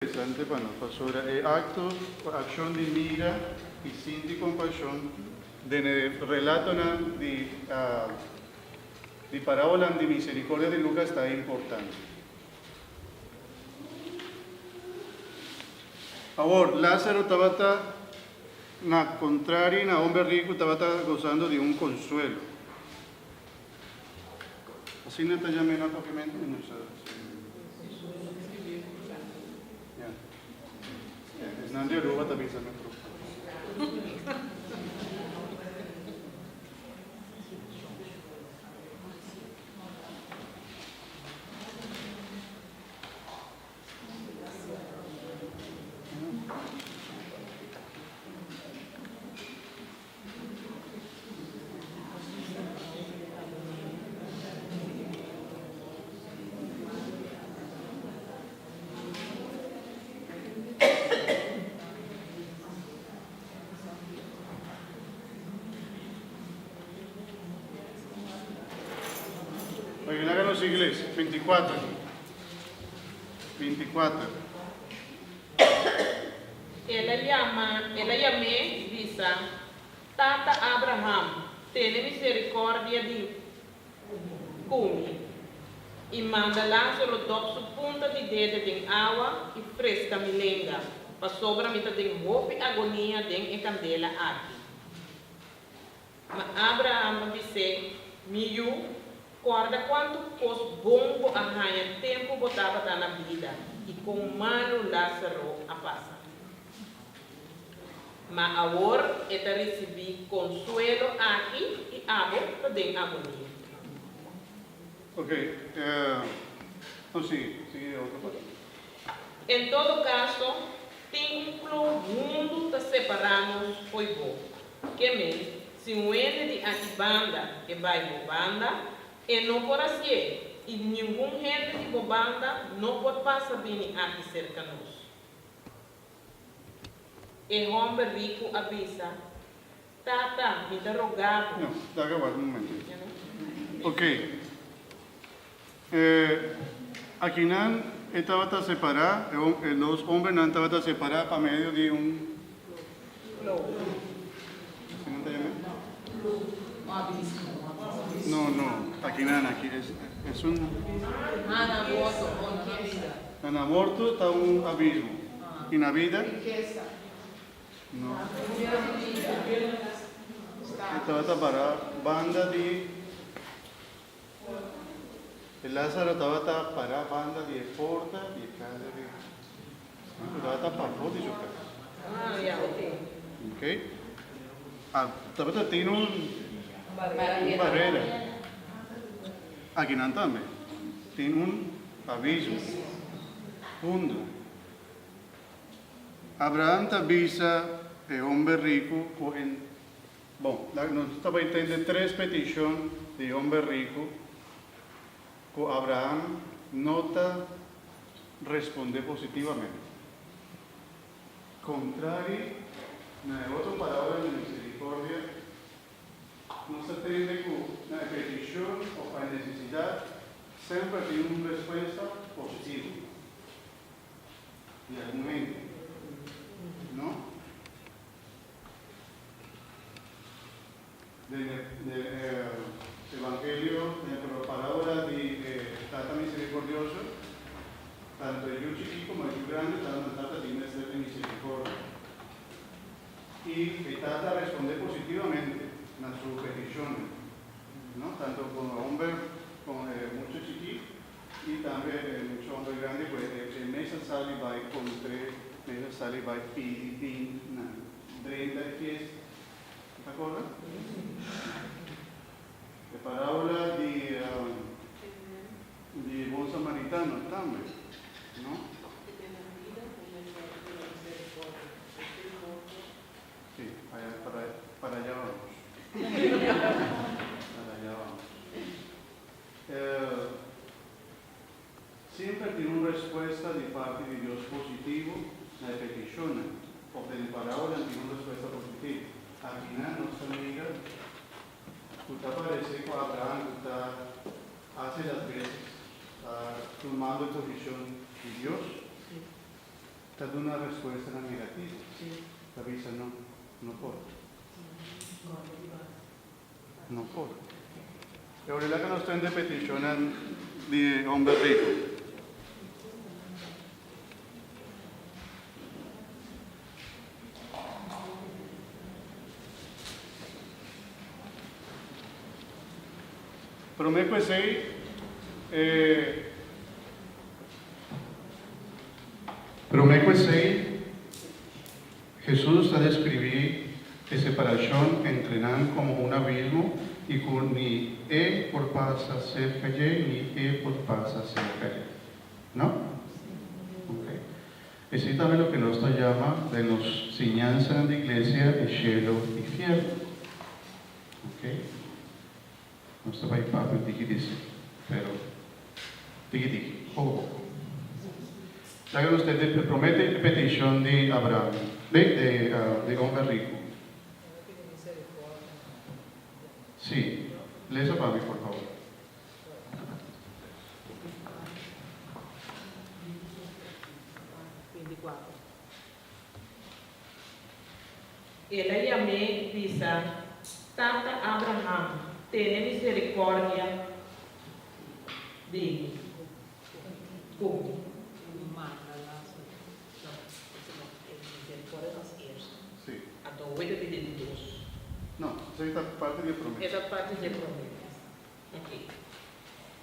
Interesante pa nos, pasobra e akto o akshon di mira i sinti kompashon den e relatonan di di parábolan di miserikordia di Lukas ta importante. Awor, Lázaro tabata na kontrari na homber riku tabata gosando di un konsuelo. Asina ta yam'é na papiamentu? Mi no sa si. Ya. Esnan di Aruba ta bisa mi otro. Oye, laga nos iglesia, 24. 24. El a yama, el a yam'é, bisa, Tata Abraham, tene miserikòrdia di ku mi, i manda Lázaro dòp su punta di dede den awa i freska mi lenga, pasobra mi ta den hopi agonia den e kandela aki. Ma Abraham a bis'é, Mi yu, kòrda kuantu kos bon bo a haña tempu bo tabata na bida i kon malu Lázaro a pasa. Ma awor e ta risibí konsuelo aki i abo ta den agonia. Ok, no sigui, sigui e otro parti. En todo kaso, tin un klou hundu ta separá nos fo'i bo. Ke men, si un hende di aki banda ke bai bo banda, e no por hasié, i ningun hende di bo banda no por pasa bini aki serka nos. E hòmber riku a bisa, Tata, mi ta roga bo. No, laga wak un momento. Ok. Akinan e tabata separá, e dos hombernan tabata separá pa medio di un. Asina nan ta yam'é? No, no, akinan, aki es un. Na na morto ta un abismo. I na bida? No. E tabata pará banda di. E Lázaro tabata pará banda di e porta di e casa di E tabata pafó di su casa. Ok. Ah, tabata tin un un barera. Akinan tambe tin un abismo hundo. Abraham ta bisa e homber riku ku en Bon, laga nos ta bai tende tres petishon di homber riku ku Abraham no ta responde positivamente. Kontrari na e otro palabra di miserikordia, nos ta tende ku na e petishon òf pa e nesesidat semper tin un respuesta positivo di algun hende, no? Den e Evangelio, den e parábola di e Tata Misericordioso, tanto e yu chikí komo e yu grandi ta nan tata di mester di misericordia. I e tata a respondé positivamente na su petishonnan, no? Tanto komo e homber komo e mucha chikí i tambe e mucha homber grandi ku e mes a sali bai kontr'é, mes a sali bai pidi bin nan drenta e fiesta. Bo ta acorda? E parábola di di bon samaritano tambe, no? Sí, para, para allá vamos. Para allá vamos. Semper tin un respuesta di parti di Dios positivo na e petishonnan, òf den e parábolan tin un respuesta positivo. Akinan nos ta mira ku ta parese ku Abraham ku ta hasi las beses, ta tumando e posishon di Dios. Ta duna respuestanan negativo. Ta bisa no, no por. No por. E ora laga nos tende peticionnan di e homber rico. Prome cu esey e. Prome cu esey, Jesus ta describi e separacion entre nan como un abismo y cu ni e por pasa cerca dje ni e por pasa cerca dje. No? Ok. Esey tambe loke nos ta yama den nos siñansanan di iglesia e shelo y fierno. Ok. Nos ta bai papia un tiki di esei, pero tiki tiki, poko poko. Laga nos tende e promé petishon di Abraham, di di homber riku. Sí, lesa pa mi, por fabor. El a yam'é bisa, Tata Abraham, tene miserikòrdia di mi. Ku mi.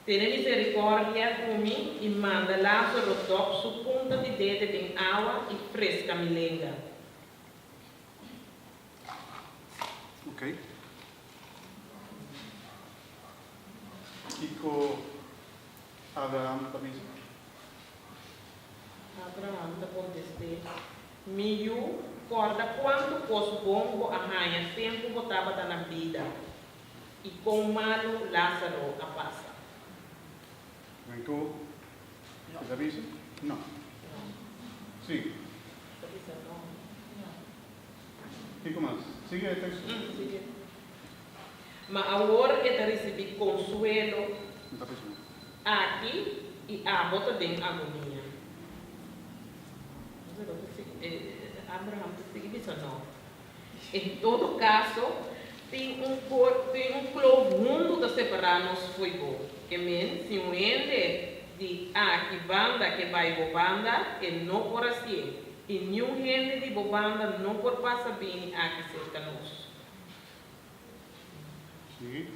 Tene miserikòrdia ku mi i manda Lázaro dòp su punta di dede den awa i freska mi lenga. Ok. Kiko Abraham ta bisa? Abraham ta kontest'é, Mi yu, kòrda kuantu kos bon bo a haña tempu bo tabata na bida i kon malu Lázaro a pasa. Wen ku e ta bisa? No. Sí. Ta bisa no. Kiko mas? Sigui e teksto. Sigui. Ma awor e ta risibí konsuelo No ta bisa no. aki i abo ta den agonia. Abraham ta sigui bisa no. En todo kaso, tin un tin un kloof hundu ta separá nos fo'i bo. Ke men, si un hende di aki banda ke bai bo banda, e no por hasié, i niun hende di bo banda no por pasa bini aki serka nos. Sí.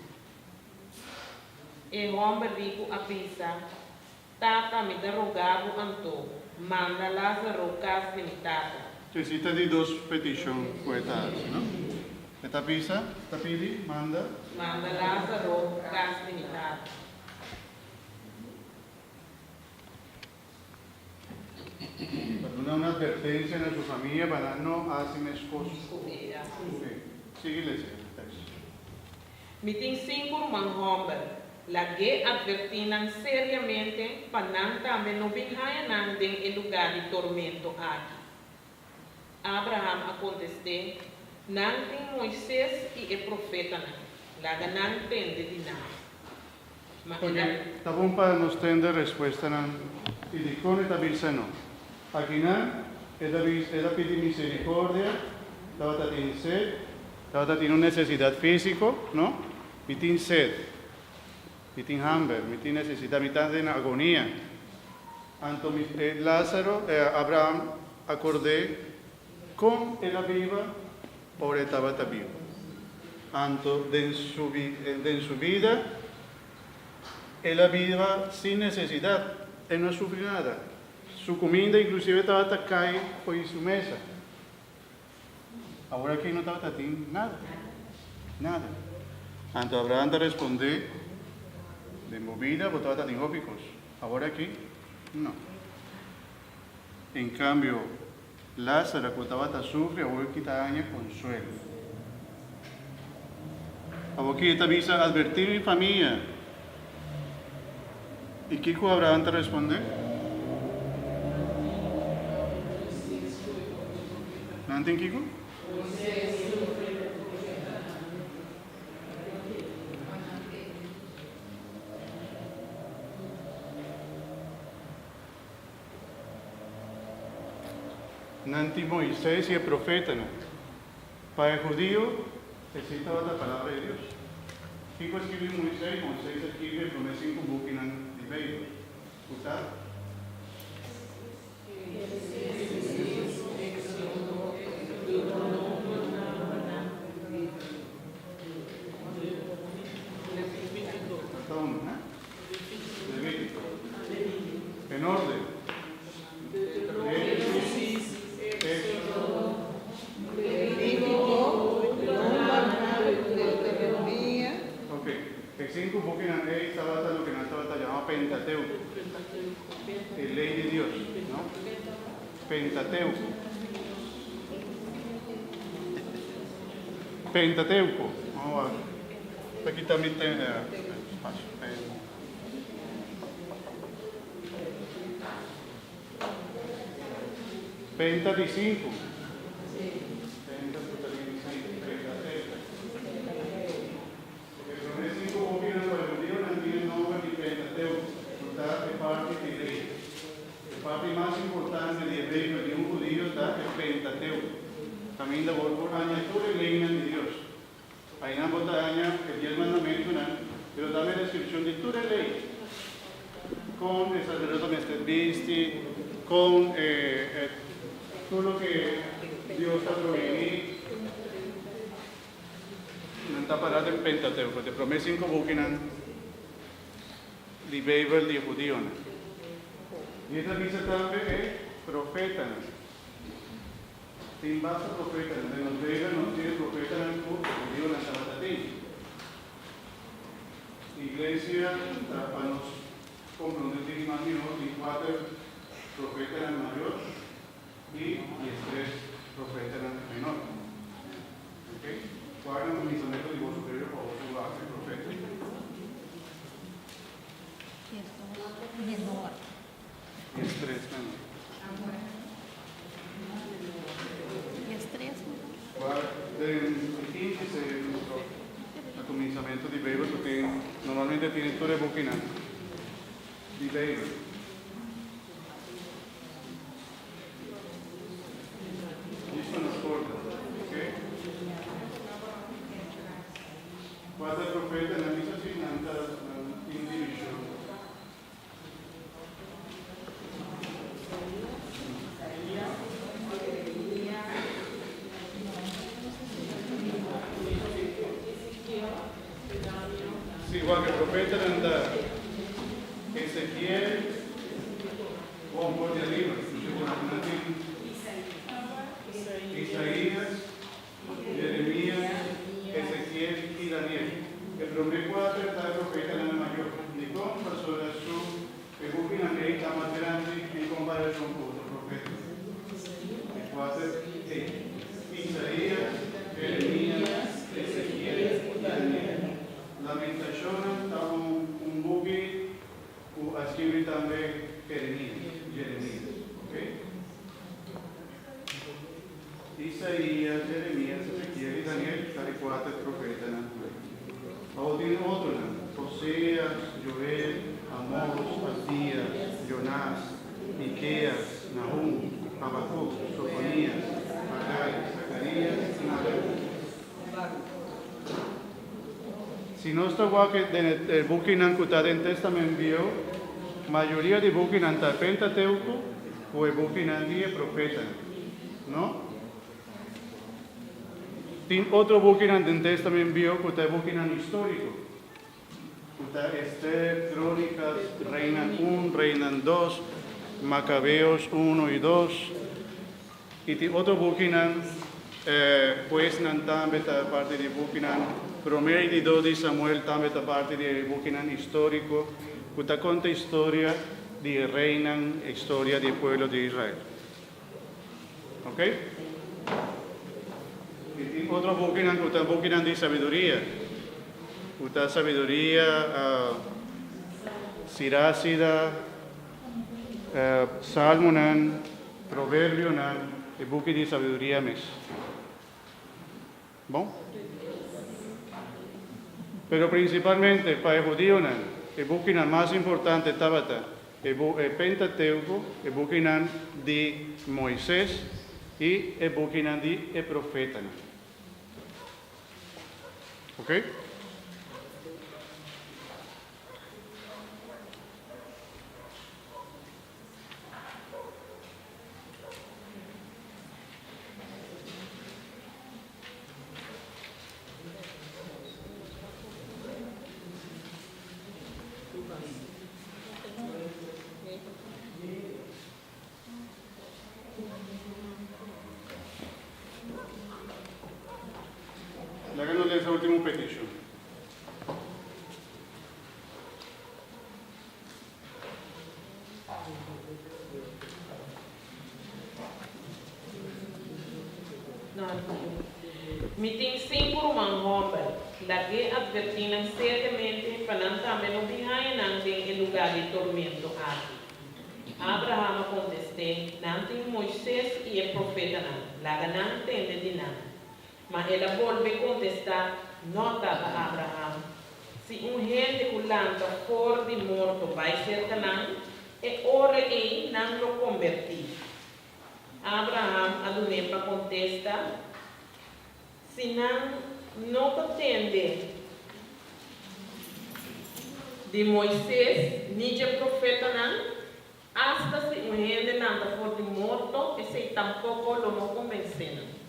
E hòmber riku a bisa, Tata, mi ta roga bo anto, manda Lázaro kas di mi tata. Esei ta di dos petishon ku e ta hasi, no? E ta bisa, ta pidi, manda. Manda Lázaro kas di mi tata. Ta duna un atvertensia na su famia pa nan no hasi meskos ku e. Sigui lesa e teksto. Mi tin sinku ruman hòmber. Lag'é atvertí nan seriamente pa nan tambe no bin haña nan den e lugá di tormento aki. Abraham a kontest'é, Nan tin Moises i e profetanan, laga nan tende di nan. Ma e ta. Oke, ta bon pa nos tende respuestanan i dikon e ta bisa no. Akinan e ta bisa, e ta pidi misericordia, tabata tin sed, tabata tin un necesidad fisico, no? Mi tin sed, mi tin hamber, mi tin necesidad, mi ta den agonia. Anto mi, e Lazaro, e Abraham a cord'é con el a biba ora e tabata biba. Anto den su, den su bida el a biba sin necesidad, e no a sufri nada. Su kuminda inklusive tabata kai fo'i su mesa. Awor aki no tabata tin nada. Nada. Anto Abraham ta respondé, Den bo bida bo tabata tin hopi kos. Awor aki, no. En kambio, Lázaro ku tabata sufri awor aki ta haña konsuelo. Awor aki e ta bisa, Advertí mi famia. I kiko Abraham ta respondé? Nan tin kiko? Nan tin Moisés i e profetanan. Pa e hudiu, esei tabata Palabra di Dios. Kiko a skirbi Moisés? Moisés a skirbi e promé sinku bukinan di Beibel, ku ta. Falta uno, hè? Levítico. En orden. Génesis, Éxodo. Levítico, Números, Deuteronomia. Ok. E sinku bukinan ei tabata loke nan tabata yama Pentateuco, e lei di Dios, no? Pentateuco. Pentateuco. Vamos a ver. Aki tambe tin espacio. Penta di sinku. Penta ku ta di sinku, Pentateuco. E promé sinku bukinan pa e hudionan tin e nòmber di Pentateuco, ku ta e parti di lei. E parti mas importante di e Beibel di un hudio ta e Pentateuco, kaminda bo por haña tur e leinan di Dios. Einan bo ta haña e Dies Mandamentunan, pero tambe e deskripshon di tur e lei, kon e saserdote mester bisti, kon e tur loke Dios ta prohibí. Nan ta pará den Pentateuko, e promé sinku bukinan di Beibel di e hudionan. I e ta bisa tambe e profetanan. Tin basta profetanan. Den nos Beibel nos tin e profetanan ku e hudionan tabata tin. Iglesia ta pa nos komprondé tin mas mihó tin kuater profetanan mayor i diestres profetanan menor. Ok? Kuater na kuminsamentu di boso Beibel pa boso wak e profeta. Menor. Diestres menor. Diestres menor. Wak den e índice na kuminsamentu di Beibel ku tin normalmente tin tur e bukinan di Beibel. Listo nos korta, ok? Kuater profetanan bisa si nan ta nan tin divishon. Sí, wak e profetanan ta Ezekiel, bon for di ariba, nan tin Isaías, Jeremías, Ezekiel i Daniel. E promé kuater ta e profetanan mayor. Dikon? Pasobra su e bukinan ei ta mas grandi en komparashon ku otro profeta. E kuater ei, Isaías, Jeremías, Ezekiel i Daniel. Lamentashonnan ta un un buki ku a skirbi tambe Jeremías, Jeremías. Oke? Isaías, Jeremías, Ezekiel i Daniel ta e kuater profetanan. Awor tin otronan, Oseas, Joel, Amos, Abdías, Jonás, Mikéas, Nahum, Habakuk, Sofonías, Hagai, Zakarías i Malakí. Si nos ta wak den e bukinan ku ta den Testament Bieu, mayoria di bukinan ta Pentateuko ku e bukinan di e profetanan, no? Tin otro bukinan den Testament Bieu ku ta e bukinan históriko, ku ta Ester, Krónikas, Reinan un, Reinan dos, Makabeos uno i dos. I tin otro bukinan, Huesnan tambe ta parti di e bukinan, Promé i di Dos di Samuel tambe ta parti di e bukinan históriko ku ta konta historia di e reinan, e historia di e pueblo di Israel. Oke? I tin otro bukinan ku ta bukinan di sabiduria, ku ta sabiduria Sirásida, Salmonan, Proverbionan, e buki di sabiduria mes. Bon? Pero prinsipalmente pa e hudionan, e bukinan mas importante tabata e Pentateuko, e bukinan di Moises. i e bukinan di e profetanan. Ok? Laga nos lesa ultimo peticion. Mi tin sinku ruman hòmber. Lag'é atvertí nan seriamente pa nan tambe no bin haña nan den e lugá di tormento aki. Abraham a kontest'é, Nan tin Moises i e profetanan, laga nan tende di nan. Ma el a bolbe kontestá, No, tata Abraham, si un hende ku lanta for di morto bai serka nan, e ora ei nan lo kombertí. Abraham a dun'é pa kontesta, Si nan no ta tende di Moises ni dje profetanan, asta si un hende lanta for di morto, esei tampoko lo no kombensé nan.